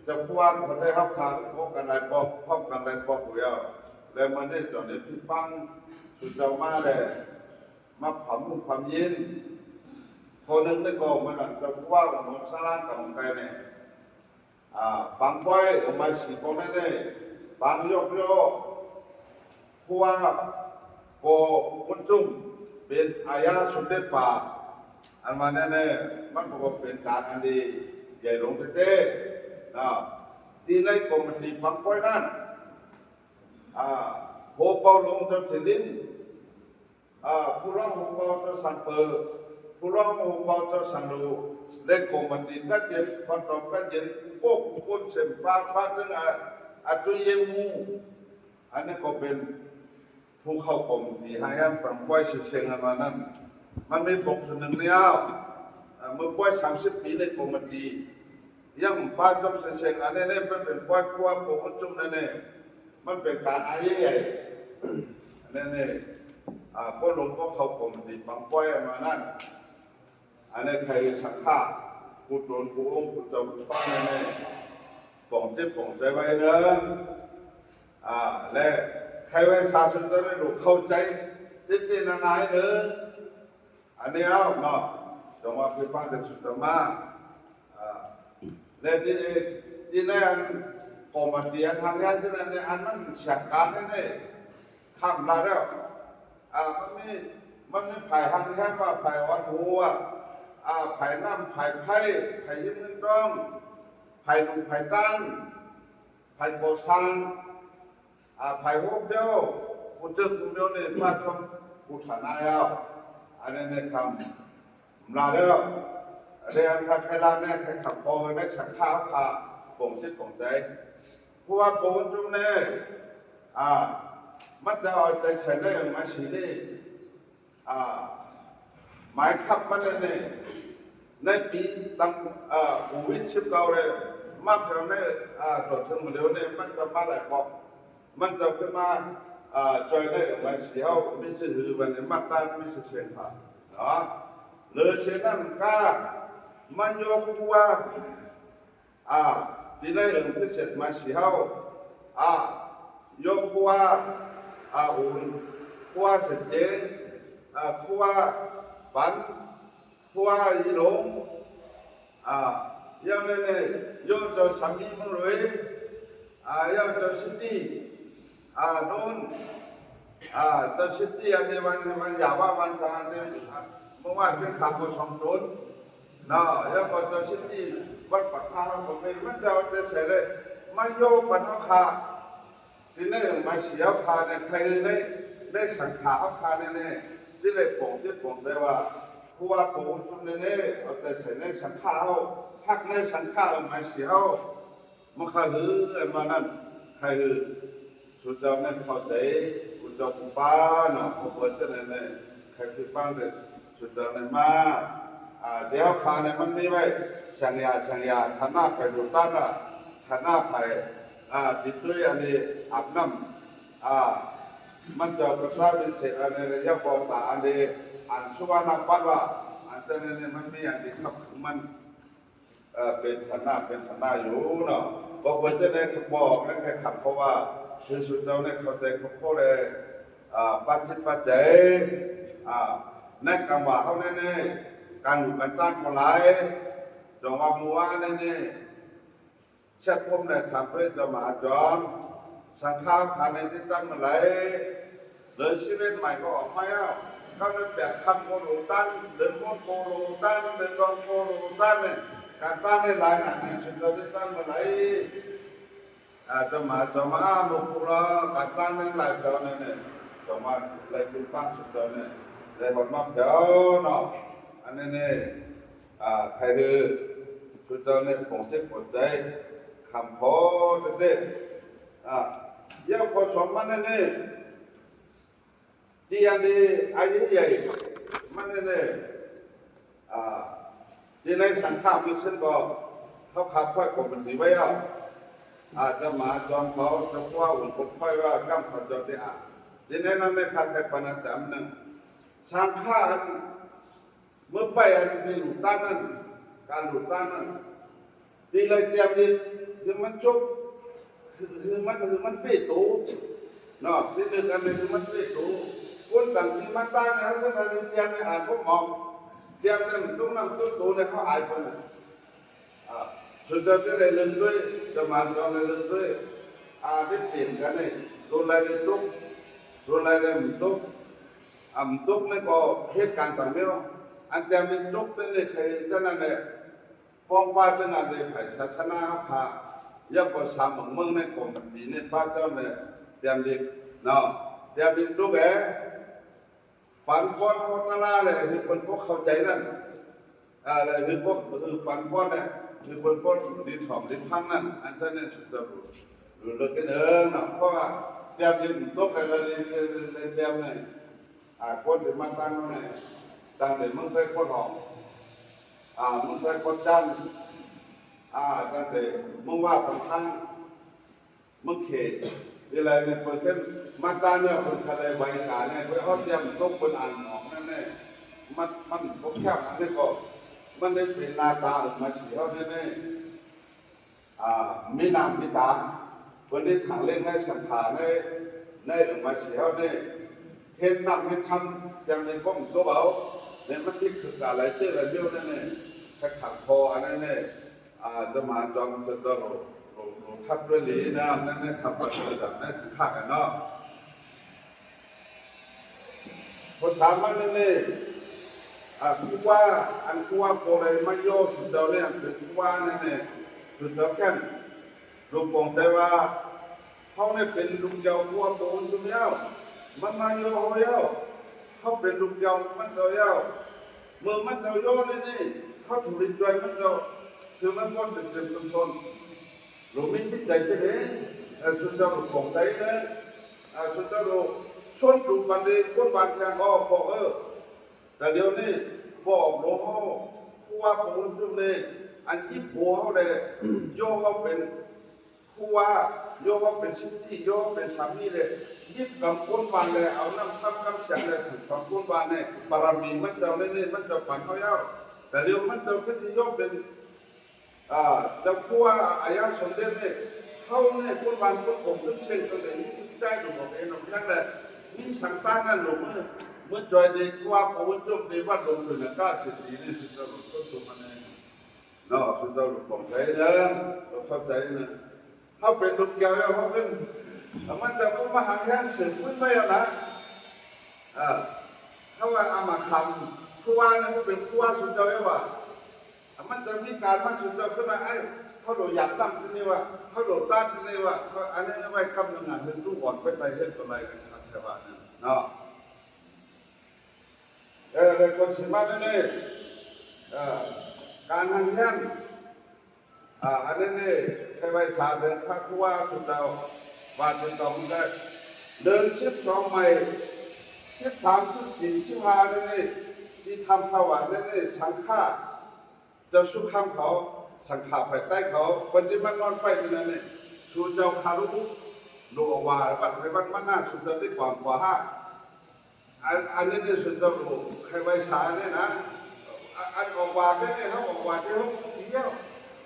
ເຈົ້າຄູວາຄົນໃດເຮົາຂ້າພົບກັນຫຼາຍປອກ ພ້ອມກັນຫຼາຍປອກຢູ່ແລ້ວ ແລະ ມື້ນີ້ເຈົ້າໄດ້ພິດຟັງສູ່ເຈົ້າມາແລະ ມາຄວາມຮູ້ຄວາມເຢັນ. ຂໍ້ໜຶ່ງນີ້ກໍເມື່ອນັ້ນເຈົ້າຄູວາຂອງສາລາກຳໄກນີ້ ອ່າ ບາງປ້ອຍອອກມາສີບອກແນ່ໆ ບາງຢອກຍໍ ຄູວາກໍບຸນຈຸ້ມເປັນອາຍາສົມເດັດປ່າ ອັນວ່າແນ່ໆ ມັນກໍເປັນການອັນດີໃຫຍ່ຫຼວງແທ້ໆ ເນາະ. ທີ່ໃນກອມມະຕິບາງປ້ອຍນັ້ນ ອ່າ ໂຮເປົ່າຫຼວງເຈົ້າສີລິນ ອ່າ ຜູ້ລອງໂຮເປົ່າເຈົ້າສັງເປີ ຜູ້ລອງໂຮເປົ່າເຈົ້າສັງໂລ ແລະ ກົມມະຕິການເຢັນ ຂອງຕອບການເຢັນ ໂກກກຸນເສັມປາ ປາເຖິງອາ ອາຕຸເຢໝູ ອັນນີ້ກໍເປັນຜູ້ເຂົ້າກົມທີ່ໃຫ້ອັນປັງປ່ອຍຊື່ສຽງອັນວ່ານັ້ນ ມັນມີບົກໜຶ່ງແລ້ວ ເອີ ເມື່ອປ່ອຍສາມສິບປີໃນກົມມະຕິ ຍັງປາຈອມເສັງໆ ອັນນີ້ເປັນ ເປັນປ່ອຍຄົວໂປງຈຸ້ມແນ່ໆ ມັນເປັນການອາຍໃຫຍ່ແນ່ໆ ອ່າ ກໍລົງກໍເຂົ້າກົມຕິບັງປ່ອຍອັນວ່ານັ້ນ ອັນນີ້ໃຄສັງຂະ ຜູ້ຕົນຜູ້ອົງຜູ້ເຈົ້າຜູ້ປ້າແນ່ໆ ປອງຈິດປອງໃຈໄວ້ເດີ ອ່າ ແລະ ໃຄໄວ້ສາທຸຈະໄດ້ຮູ້ເຂົ້າໃຈຕິດໆນານາເດີ. ອັນນີ້ເອົາເນາະ ຈະມາພິພາກເລື່ອງສຸດຕະມາ ອ່າ ແລະ ທີ່ ທີ່ໃນອັນກອມມະຕິອັນຮັກແຮງທີ່ນັ້ນນີ້ ອັນມັນສຽງການນັ້ນນີ້ ຂ້າມລາແລ້ວ ອ່າ ມັນມີ ມັນມີຝ່າຍຮັກແຮງວ່າ ຝ່າຍອ່ອນຫົວ ອ່າ ຝ່າຍນ້ຳ ຝ່າຍໄຟ ຝ່າຍຍິງເງິນດອງ ຝ່າຍດຸຝ່າຍຕັນ ຝ່າຍກໍ່ສ້າງ ອາ ໃຜຮູ້ແລ້ວ ຜູ້ເຈີຜູ້ແມວນີ້ມາທວງຜູ້ຖານາແລ້ວ ອັນນີ້ໃນຄຳລາແລ້ວ ແລະ ອັນຄັນໃຜລາແນ່ ໃຜຂັບຂໍໃຫ້ໄດ້ສັງຂາເຮົາຂ້າ ປົງຈິດປົງໃຈ ເພາະວ່າປົງຈຸມແນ່ ອາ ມັນຈະເອົາໃຈໃສ່ໃນມາຊີນີ້ ອ່າ ໝາຍຄັບມັນແນ່ໆ ໃນປີຕັ້ງ ເອີ ໂຄວິດສິບເກົ້າແລ້ວ ມາແຖວໃນ ອ່າ ຈົນເຖິງມື້ດຽວນີ້ ມັນຈະມາຫຼາຍປອກ ມັນຈະຂຶ້ນມາ ອ່າ ຈ່ອຍໃນເອີ ໄມສີເຮົາ ມີຊື່ຮື ບັດນີ້ ມາຕານມີຊື່ສຽງຂາວເນາະ ຫຼືເຊັ່ນນັ້ນກະ ມາໂຍຄູວ່າ ອ່າ ທີ່ໃນເອີ ພິເສດມາສີເຮົາ ອ່າ ໂຍຄູວ່າ ອ່າ ອູນ ຄູວ່າເສັນເຈງ ອ່າ ຄູວ່າປັນ ຄູວ່າອີຫຼົງ ອ່າ ຢ່າງນັ້ນເດ ໂຍເຈົ້າສາມີເມືອງລຸຍ ອ່າ ໂຍເຈົ້າຊິຕີ ອ່າ ໂນນ ອ່າ ເຈົ້າຊິຕີ ອັນນີ້ວັນ ວັນຢາວາວັນສາ ອັນນີ້ ອ່າ ເມື່ອວານເປັນຂາວສອງຕົນ ເນາະ ແລ້ວກໍເຈົ້າຊິຕີວັດປາກພາວກໍເປັນ ມັນຈະເອົາແຕ່ໃສເລີຍ ມາໂຍປັນເຮົາຂ້າ ທີ່ໃນມາເສຍເຮົາຂ້າໃນໃຄໃນ ໃນສັງຂາເຮົາຂ້າແນ່ໆ ທີ່ໄດ້ປົງຈິດປົງໃຈວ່າ ຜູ້ວ່າປົງຈຸມແນ່ໆ ເອົາແຕ່ໃສ່ໃນສັງຂາເຮົາ ພັກໃນສັງຂາມາເສຍເຮົາ ມັນຄະຫື ອັນວ່ານັ້ນ ຄະຫື ສູ່ເຈົ້າແມ່ນເຂົ້າໃຈ ຜູ້ເຈົ້າຜູ້ປ້າເນາະ ເພິ່ນເປັນຈັ່ງໃດແນ່ ໃຄຄືຟັງເດີ ສຸດຍອດແມ່ນມາ ອ່າ ດຽວຂ້ານີ້ມັນມີໄວ້ ສັນຍາ ສັນຍາ ຖານະໄປດູຕານ ຖານະໄປ ອ່າ ຕິດຕຸ້ຍ ອັນນີ້ ອາບນ້ຳ ອ່າ ມັນຈະປະຊາວິເສດ ອັນນີ້ ລະຍະບໍ່ຕາ ອັນນີ້ ອັນສຸວັນນະປັດວ່າ ອັນເຈົ້ານີ້ມັນມີອັນທີ່ຄັບຂອງມັນ ເອີ ເປັນຖານະ ເປັນຖານະຢູ່ເນາະ ບໍ່ເປັນຈັ່ງໃດກໍບອກແລ້ວແຄ່ຂັບ ເພາະວ່າຄືສຸເຈົ້າໄດ້ເຂົ້າໃຈຄອບຄົວແລະ ອ່າ ປາຈິດປາໃຈ ອ່າ ໃນການວ່າເຮົາແນ່ໆ ການຫູການຕາກໍຫຼາຍ ດອງວ່າໝູ່ວ່າແນ່ໆ ແຊດພົມໄດ້ຖາມພະເຈົ້າມະຫາຈອມ ສັງຂາຄານໃນທີ່ຕັ້ງເມື່ອໃດ ເດີນຊີວິດໃໝ່ກໍອອກມາແລ້ວ ເຂົາເດີນແປດຄ່ຳກໍໂລຕັນ ເດີນມົນກໍໂລຕັນ ເດີນດອງກໍໂລຕັນ ການຕັ້ງໄດ້ຫຼາຍໜັກໃນຊຸມເຮົາໄດ້ຕັ້ງເມື່ອໃດ ອາດຈະມາ ຈະມາໝູ່ພວກເຮົາການຕັ້ງໄດ້ຫຼາຍແຖວນັ້ນແຫຼະ ຈະມາໄລ່ຂຶ້ນຟັງຊຸມເຮົານີ້ ໄດ້ຮອດມາແຖວເນາະ ອັນນີ້ນີ້ ອາ ໃຜຄືຊຸມເຈົ້ານີ້ປົງຈິດປົງໃຈ ຄຳຂໍເດ້ ອາ ຢ່າຂໍສອງມັນແນ່ໆ ທີ່ອັນນີ້ ອາຍຸໃຫຍ່ ມັນແນ່ໆ ອາ ທີ່ໃນສັງຂາມມີເຊິ່ງກໍ ເຮົາຂັບຄ່ອຍກົມມັນດີໄວ້ເອົາ ອາດຈະມາຈອມເຂົາ ຈະພວກອົງກົດຄ່ອຍວ່າກຳເຂົາເຈົ້າທີ່ອາ ທີ່ໃນນັ້ນໃນຄັນໃຫ້ປານາຈານໜຶ່ງ ສັງຂາມ ເມື່ອໄປອັນທີ່ລູກຕານນັ້ນ ການລູກຕານນັ້ນ ທີ່ໄດ້ຕຽມນີ້ ຄືມັນຈົບ ຄື ຄືມັນ ຄືມັນເປໂຕເນາະ ທີ່ເລີກກັນນີ້ຄືມັນເປໂຕ. ຄົນຕ່າງທີ່ມາຕ່າງແລ້ວ ກໍໄດ້ຕຽມໃຫ້ອ່ານບໍ່ອອກ ຕຽມໃຫ້ຕົກນ້ຳຕົກໂຕໃຫ້ເຂົາອາຍເພິ່ນ. ອ່າ ເພິ່ນຈະໄດ້ເລື່ອງດ້ວຍ ຈະມາຈອງໄດ້ເລື່ອງດ້ວຍ ອ່າ ໄດ້ປ່ຽນກັນໃຫ້ ໂດນໄລ່ໄດ້ຕົກ ໂດນໄລ່ໄດ້ບໍ່ຕົກ ອ່າ ຕົກນັ້ນກໍເຮັດການຕ່າງແນວ ອັນແຕ່ມັນຕົກໄດ້ໃນໃຜ ສະນັ້ນແຫຼະ ປ້ອງວ່າຈັ່ງນັ້ນເດ້ ໃຜສາສະໜາເຮົາພາ ຢ່າກໍສາມເມືອງໃນກອມມະຕີໃນພະເຈົ້າແຫຼະ ແຕ້ມເດັກເນາະ ແຕ້ມເດັກຕົກແອ ປັນປ້ອນເຮົາຕະລາແຫຼະ ຄືເພິ່ນບໍ່ເຂົ້າໃຈນັ້ນ ອ່າ ແລະ ຄືພວກ ຄືປັນປ້ອນແຫຼະ ຄືເພິ່ນບໍ່ດີຖອມດີຟັງນັ້ນ ອັນນັ້ນແຫຼະ ສຸດຍອດ ເລີກກັນເດີເນາະ ເພາະວ່າແຕ້ມເດັກຕົກແລ້ວ ແລ້ວແຕ້ມໃຫ້ ອ່າ ຄົນທີ່ມາຕັ້ງເຮົາໃຫ້ ຕັ້ງແຕ່ເມືອງໄຊໂຄດຫອມ ອ່າ ເມືອງໄຊໂຄດຈັນ ອ່າ ຕັ້ງແຕ່ເມືອງວ່າປາງຊ້າງ ເມືອງເຂດ ທີ່ໄລນີ້ ເພິ່ນຂຶ້ນມາຕາແນວ ເພິ່ນກະໄດ້ໄຫວ້ຕາແນ່ ເພິ່ນເອົາແຕ້ມຕົກ ເພິ່ນອ່ານອອກນັ້ນແນ່ ມັນ ມັນບໍ່ແຄບ ອັນນີ້ກໍ ມັນໄດ້ເປັນໜ້າຕາອອກມາຊິເຮົາແນ່ໆ ອ່າ ມີໜ້າມີຕາ ເພິ່ນໄດ້ຖາງເລັງໃນສັງຂາ ໃນ ໃນອອກມາຊິເຮົາແນ່ ເຮັດນຳເຮັດທຳ ຢ່າງໃດກໍບໍ່ຕົກເອົາ ໃນມັນຊິຄືການໄຫຼເຕີໄຫຼເບວນັ້ນແນ່ ຄັນຂັງຄໍອັນນັ້ນແນ່ ອ່າ ຈະມາຈອມ ຈະ ຈະໂລ ໂລ ໂລທັບດ້ວຍຫຼີນະ ນັ້ນແນ່ ຂັບປະຕິບັດໃນສັງຂາກັນເນາະ. ເພິ່ນຖາມມາແນ່ໆ ອ່າ ຄູວາ ອັນຄູວາໂປໄລມາໂຍ ສຸດເຈົ້າແລ້ວ ເປັນຄູວາແນ່ໆ ສຸດເຈົ້າແຄ້ນ ລູກປອງໃຈວ່າ ເຮົານີ້ເປັນລູກເຈົ້າຄູວາໂປບຸນຊຸມແລ້ວ ມັນມາໂຍເຮົາແລ້ວ ເຮົາເປັນລູກເຈົ້າມັນເຈົ້າແລ້ວ ເມື່ອມັນເຈົ້າໂຍນີ້ນີ້ ເຮົາຖືກລິດຈອຍມັນເຈົ້າ ຄືມັນບໍ່ເຕັມເຕັມຕົນໆ ໂລມີຈິດໃຈຈັ່ງໃດ ເອີ ຊຸມເຈົ້າໂລກຂອງໃດເດີ ເອີ ຊຸມເຈົ້າໂລກ ຊົນດູປັນດີຄົນບ້ານແຂງອອກ ພວກເອີ ແຕ່ດຽວນີ້ພວກໂລກເຮົາ ຄູວາໂປບຸນຊຸມນີ້ ອັນອີໂປເຮົາແຫຼະ ໂຍເຮົາເປັນ ຄູວາ ໂຍມເຮົາເປັນສິດທິ ໂຍມເຮົາເປັນສາມີເດ້ ຍຶດກຳຄົນບ້ານແລະ ເອົານຳທຳຄຳສຽງແລະ ສັ່ງສອນຄົນບ້ານແນ່ ບາລະມີມັນເຈົ້າໃນນີ້ ມັນເຈົ້າປັນເຮົາແລ້ວ ແຕ່ດຽວມັນເຈົ້າຂຶ້ນນິຍົມເປັນ ເອີ ເຈົ້າຄູວາອາຍາສົມເດັດນີ້ ເຮົານີ້ຄົນບ້ານຄົນກົງຂຶ້ນເສັງຕົງໃດ ມີຈິດໃຈຫຼວງອອກເອງອອກຫຍັງແຫຼະ ມີສັງຕານນັ້ນຫຼວງ ເມື່ອ ເມື່ອຈອຍດີຄູວາ ປະວຸດຈຸມດີວັດຫຼວງເປັນອາກາດເສດຖີນີ້ ສຸດຍອດຫຼວງຕົ້ນຕົວມັນເອງ. ເນາະ ຊຸມເຈົ້າລູກຂອງໃຈເດີ ເຂົ້າໃຈນະ ເຮົາເປັນລູກແກ້ວເຮົາຂຶ້ນ ແລ້ວມັນຈະບໍ່ມາຫາງແຮງສືບພື້ນໄວ້ຫັ້ນນະ ເອີ ເຮົາວ່າອາມາຄຳ ຄູວານີ້ເປັນຄູວາຊຸມເຈົ້າເອວ່າ ມັນຈະມີການມາຊຸມເຈົ້າຂຶ້ນມາ ໄອ້ ເຮົາໂດຍຢາກຕັ້ງທີ່ນີ້ວ່າ ເຮົາໂດຍຕ້ານທີ່ນີ້ວ່າ ເຮົາອັນນີ້ໄວ້ຄຳໜຶ່ງນະ ເຮັດລູກອ່ອນໄປໄປເຮັດຕົວໃດກັນຄັກແທ້ວ່ານັ້ນເນາະ. ເອີ ແລ້ວກໍຊິມາແນວນີ້ ເອີ ການຫັນແຮງ ອ່າ ອັນນີ້ນີ້ ໃຫ້ໄວ້ສາເດີນພະຄູວາຊຸມເຈົ້າ ວ່າຊິຕ້ອງໄດ້ເດີນສິບສອງໄມລ໌ ສິບສາມ ສິບສີ່ ສິບຫ້າ ນີ້ນີ້ ທີ່ຖ້ຳພະຫວານນີ້ນີ້ ສັງຄາ ເຈົ້າສຸຄຳເຂົາ ສັງຂາພາຍໃຕ້ເຂົາ ເພິ່ນຊິມານອນໄປຢູ່ນັ້ນນີ້ ສູ່ເຈົ້າຄາລຸ ໂລອອກວ່າ ວັດໄພວັດມານາ ສູ່ເຈົ້າໄດ້ກວາມກວ່າຫາ ອັນ ອັນນີ້ນີ້ ຊຸມເຈົ້າໂລໃຫ້ໄວ້ສານີ້ນະ ອັນ ອັນອອກວ່າແຕ່ນີ້ ເຮົາອອກວ່າແຕ່ຫົກປີແລ້ວ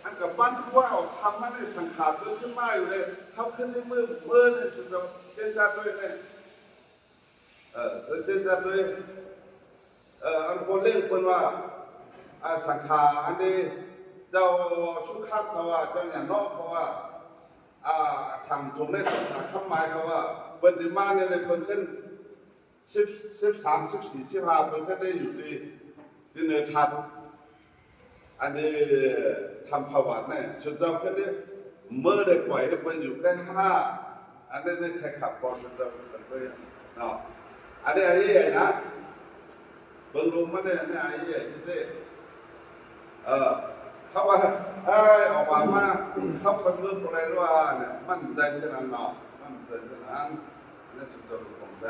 ອັນກະປັນຫົວອອກທຳມານີ້ ສັງຂາເກີດຂຶ້ນມາຢູ່ເດ້ ເຮົາຂຶ້ນໃນມື້ ມື້ນີ້ ຊຸມເຈົ້າເປັນຊາດດ້ວຍນີ້ ເອີ ເປັນຊາດດ້ວຍ ເອີ ອັນໂກເລັງເພິ່ນວ່າ ອາ ສັງຂາອັນນີ້ ເຈົ້າສຸຂະເຂົາວ່າ ເຈົ້າຍານອກເຂົາວ່າ ອາ ສັງສົມໃນຕົນຕາມຄຳໝາຍເຂົາວ່າ ເພິ່ນຊິມາໃນ ໃນເພິ່ນຂຶ້ນ ສິບ ສິບສາມ ສິບສີ່ ສິບຫ້າ ເພິ່ນກໍໄດ້ຢູ່ທີ່ ທີ່ເນີທັດ ອັນນີ້ທຳພະຫວັດແນ່ ຊຸມເຈົ້າຂຶ້ນນີ້ ເມື່ອໄດ້ປ່ອຍໃຫ້ເພິ່ນຢູ່ແຄ່ຫ້າ ອັນນີ້ໄດ້ແຄ່ຂັບບອນ ຊຸມເຈົ້າເພິ່ນໄປເນາະ ອັນນີ້ອັນໃຫຍ່ນະ ເບິ່ງລົມມັນແນ່ ອັນນີ້ອັນໃຫຍ່ເດ້ ເອີ ເຂົາວ່າ ເອີຍ ອອກມາ ມາ ເຂົາເພິ່ນເບິ່ງບໍ່ໄດ້ວ່ານີ້ ມັນໄດ້ເທົ່ານັ້ນເນາະ ມັນໄດ້ເທົ່ານັ້ນ ໃນສຸດໂຕຂອງໃດ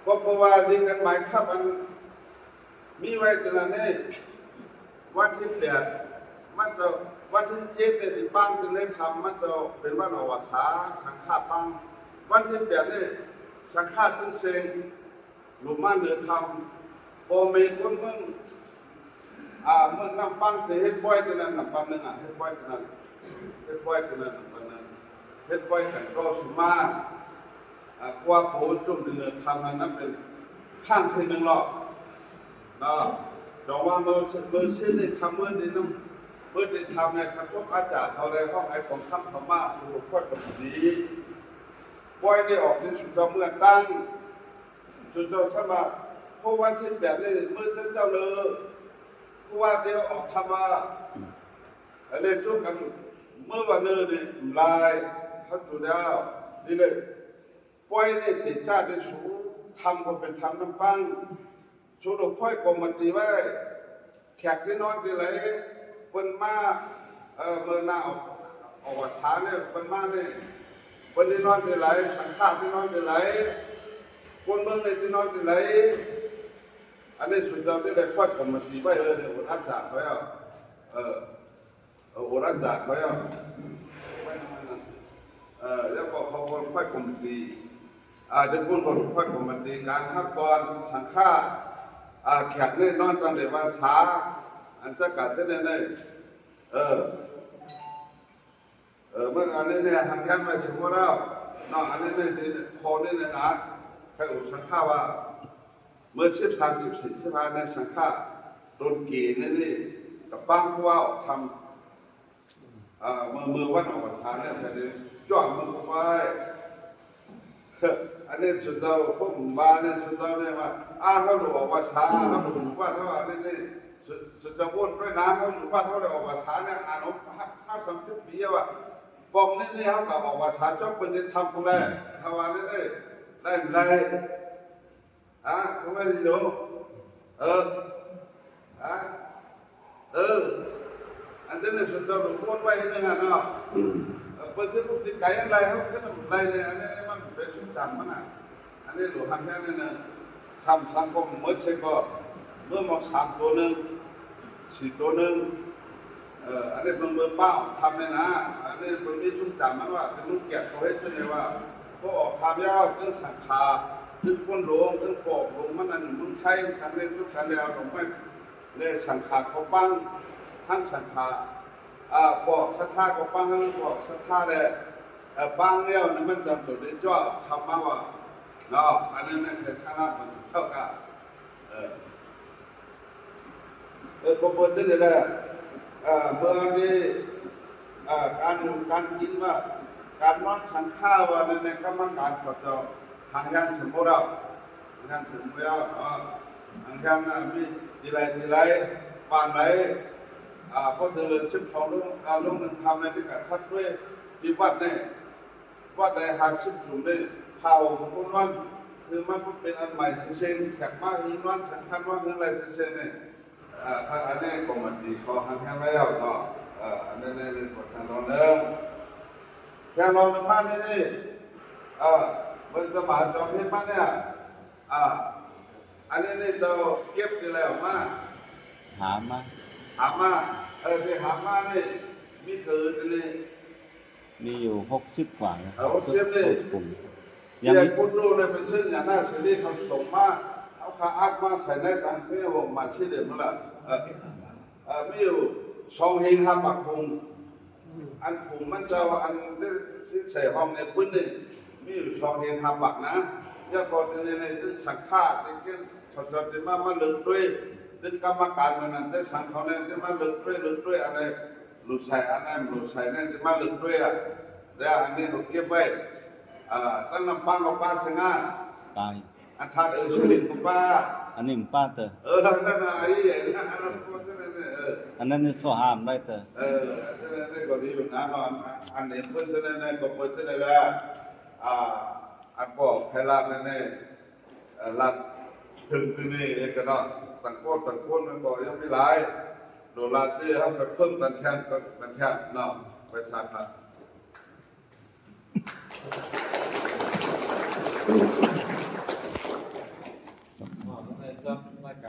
ກໍເພາະວ່າລິງກັນໝາຍຄັບ ອັນມີໄວ້ເທົ່ານັ້ນເດ້ ວັນທີແປດ ມັນຈະ ວັນທີເຈັດນີ້ຊິປັງຢູ່ໃນຖ້ຳ ມັນຈະເປັນວັນອອກພັນສາ ສັງຄະປັງ ວັນທີແປດນີ້ ສັງຄະຈຶ່ງເສັງ ລົງມາເໜືອຖ້ຳ ພໍ່ແມ່ຄົນເມືອງ ອ່າ ເມືອງນ້ຳປັງ ທີ່ເຮັດປ່ອຍຕົວນັ້ນນະ ປັນໜຶ່ງອະ ເຮັດປ່ອຍຕົວນັ້ນ ເຮັດໄວ້ຄືນັ້ນ ປານນັ້ນ ເຮັດໄວ້ກັນຕໍ່ສູ່ມາ ອາ ກວ່າໂພນຈຸ່ມເໜືອຖ້ຳນັ້ນ ນັ້ນເປັນຄັ້ງທີໜຶ່ງແລ້ວເນາະ. ຈອງວ່າເມື່ອ ເມື່ອຊືນນີ້ ຄ່ຳມື້ນີ້ນຳ ເບິ່ງໃນຖ້ຳໃນຄັນ ພວກອາຈານເຂົາໄດ້ຮ້ອງໃຫ້ກອງທັບເຂົ້າມາ ຜູ້ລົງພວກກໍບໍ່ດີ ປ່ອຍໄດ້ອອກນີ້ ຊຸມເຈົ້າເມືອຕັ້ງ ຊຸມເຈົ້າສາມາດ ພວກວັນທີແປດນີ້ ມື້ເຈົ້າເລີ ຄືວ່າໄດ້ອອກທຳມາ ອັນນີ້ຈຸກັນ ເມື່ອວັນເລີນີ້ຫຼາຍ ເຂົາຈຸແລ້ວ ນີ້ເລີຍ ປ່ອຍນີ້ເຕຈາໄດ້ສູ ທຳກໍເປັນທຳນ້ຳປັງ ສູລົງພວກກໍມາຕີໄວ້ ແຂກທີ່ນອນທີ່ໄຫຼ ເພິ່ນມາ ເອີ ເມື່ອໜ້າອອກ ອອກພັນສາແລ້ວ ເພິ່ນມານີ້ ເພິ່ນໄດ້ນອນທີ່ໄຫຼ ສັງຄະໄດ້ນອນທີ່ໄຫຼ ຄົນເມືອງໄດ້ນອນທີ່ໄຫຼ ອັນນີ້ສຸດຍອດທີ່ໄດ້ພວກກໍມາຕີໄວ້ ເອີ ໂອລາຈາກໄວ້ເອົາ ເອີ ເອີ ໂອລາຈາກໄວ້ເອົາ ເອີ ແລ້ວກໍເຂົາກໍພວກກໍມາຕີ ອາ ເຈົ້າຄຸນກໍພວກກໍມາຕີ ການຮັບກ່ອນ ສັງຄະ ອາ ແຂກໄດ້ນອນຕາມເດວາສາ ອັນສະກາດເຮັດແນວໃດ ເອີ ເອີ ເບິ່ງອັນນີ້ແນ່ ຮັກແຮງໄວ້ສົມມຸດແລ້ວເນາະ ອັນນີ້ແນ່ ຂໍ້ນີ້ແນ່ນະ ໃຫ້ອຸປະສັງຄະວ່າ ເມື່ອສິບສາມ ສິບສີ່ ສິບຫ້າ ໃນສັງຄະ ດົນກີໃນນີ້ ກະປາງຜູ້ວ່າອອກທຳ ເອີ ເມື່ອ ເມື່ອວັນອອກພັນສາແລ້ວ ກະໄດ້ຍ້ອນມັນອອກໄປ ອັນນີ້ສຸດເຈົ້າ ພວກໝູ່ບ້ານນີ້ ສຸດເຈົ້ານີ້ວ່າ ອາ ເຮົາບໍ່ອອກພັນສາ ເຮົາບໍ່ຢູ່ວັດ ເຮົາວ່ານີ້ ນີ້ ສຸດ ສຸດເຈົ້າວົນໄປນະ ເຮົາຢູ່ວັດ ເຮົາໄດ້ອອກພັນສາແລ້ວ ອາ ເຮົາຮັກສາມສິບປີວ່າ ປ່ອງນີ້ ນີ້ເຮົາກໍອອກພັນສາ ເຈົ້າເປັນໄດ້ທຳຜູ້ໃດ ເຮົາວ່ານີ້ ນີ້ ໄດ້ບໍ່ໄດ້ ອາ ເຂົາວ່າຢູ່ ເອີ ອາ ເອີ ອັນນັ້ນ ສຸດເຈົ້າລົງໂທດໄວ້ໜຶ່ງຫັ້ນເນາະ ເອີ ເພິ່ນຄືລູກຕິດໄກອັນໃດ ເຮົາຄືນຳໃດນີ້ ອັນນີ້ມັນເປັນຊຸມຈຳມັນນະ ອັນນີ້ຫຼວງຮັກແຮງໜຶ່ງ ຄຳສັງຄົມໝົດເສຍກໍ ເມື່ອໝອກສາມໂຕໜຶ່ງ ສີ່ໂຕໜຶ່ງ ເອີ ອັນນີ້ເພິ່ນເບິ່ງປ້າທຳແມ່ນນະ ອັນນີ້ເພິ່ນມີຊຸມຈຳມັນວ່າ ເປັນເມືອງກຽດເຂົາເຮັດຈັ່ງໃດວ່າ ພໍອອກທຳແລ້ວ ເຖິງສັງຂາ ເຖິງຄົນຫຼວງ ເຖິງປອບຫຼວງ ມັນອັນເມືອງໄທ ສັງເລັດຈຸກັນແລ້ວ ດອກໄມ້ ແລະສັງຂາກໍປັງ ທັງສັງຂາ ອາ ປອບສັດທາກໍປັງ ທັງປອບສັດທາແລະ ອາ ປັງແລ້ວນີ້ ມັນຈຳຕົວໄດ້ເຈາະທຳມາວ່າເນາະ ອັນນັ້ນແມ່ນໃນຖານະຂອງເຈົ້າກະ ເອີ ເອີ ກໍເປີດຈັ່ງໃດລະ ເອີ ເມື່ອນີ້ ເອີ ການຢູ່ການກິນວ່າ ການນອນສັງຄາວ່າ ໃນ ໃນກຳມະການເຂົາເຈົ້າ ທາງຢ້ານສົມບູລະ ທາງຢ້ານສົມບູລະ ເອີ ທາງຢ້ານນະ ມີທີ່ໃດທີ່ໃດ ບ້ານໃດ ອາ ພໍເຖິງເດືອນສິບສອງ ລົງ ອາ ລົງໜຶ່ງຄ່ຳໃນ ມີການພັດດ້ວຍທີ່ວັດນີ້ ວັດໃດຫ້າສິບຊຸມນີ້ ຜ້າຫົ່ມຜູ້ນອນ ຄືມັນເປັນອັນໃໝ່ເສັງໆ ແຂກມາຄືນອນສັງຄະນອນຄືໄຫຼເສັງໆນີ້ ເອີ ທາງອັນນີ້ກໍມາຕີຂໍຮັກແຮງແລ້ວເນາະ ເອີ ອັນນີ້ ນີ້ ນີ້ກໍທາງລອງເດີ ແຂກລອງນຳມານີ້ ນີ້ ເອີ ເບິ່ງຈະມາຈອມເຮັດມານີ້ ອາ ອັນນີ້ນີ້ເຈົ້າເກັບຢູ່ແລ້ວມາ ຫາມາ ຫາມາ ເອີ ທີ່ຫາມານີ້ ມີເກີນນີ້ ມີຢູ່ຫົກສິບກວ່ານະ ເອີ ຫົກສິບນີ້ ຍັງມີ ພຸດໂຕນີ້ເປັນເຊັ່ນຫຍັງນະ ຊິນີ້ເຂົາສົ່ງມາ ເອົາຄາອັດມາໃສ່ໃນຖັງ ເປັນຫົວມາຊິເດມາລະ ເອີ ເອີ ມີຢູ່ສອງເຮງຫ້າປາກພຸງ ອັນຜຸງມັນເຈົ້າ ອັນໃສ່ຫ້ອງໃນປຶ້ນນີ້ ມີຢູ່ສອງເຮງຫ້າປາກນະ ແລ້ວກໍໃນ ໃນ ໃນ ໃນສັງຄະ ທີ່ເປັນເຂົາເຈົ້າທີ່ມາ ມາເລີກດ້ວຍ ເປັນກຳມະການມື້ນັ້ນ ແຕ່ສັງເຂົາແນ່ທີ່ມາເລີກດ້ວຍ ເລີກດ້ວຍ ອັນໃດຫຼູດໃສ່ ອັນນັ້ນຫຼູດໃສ່ ແນ່ທີ່ມາເລີກດ້ວຍ ແລ້ວອັນນີ້ເຂົາເກັບໄວ້ ເອີ ຕັ້ງນ້ຳປັງເອົາປາໃສ່ງາ ປາ ອັນທາດເອີຊິເຫັນກໍປາ ອັນນີ້ມັນປາເຕີ ເອີ ນັ້ນນະ ອັນນັ້ນກໍຈັ່ງນັ້ນ ເອີ ອັນນັ້ນນີ້ໂຊຫາມໄດ້ເຕີ ເອີ ອັນນັ້ນກໍດີຢູ່ນະເນາະ ອັນນີ້ເພິ່ນຈັ່ງນັ້ນກໍເພິ່ນຈັ່ງນັ້ນລະ ອ່າ ອັນບໍ່ໃຫ້ລາດແນ່ໆ ເອີ ລາດເຖິງທີ່ນີ້ເອງກໍເນາະ ຕ່າງຄົນຕ່າງຄົນມັນກໍຍັງມີຫຼາຍ ໂດລາເຈເຮົາກໍເພີ່ມກັນແຂ່ງກັນແຂ່ງເນາະ ໄປສາຂາ.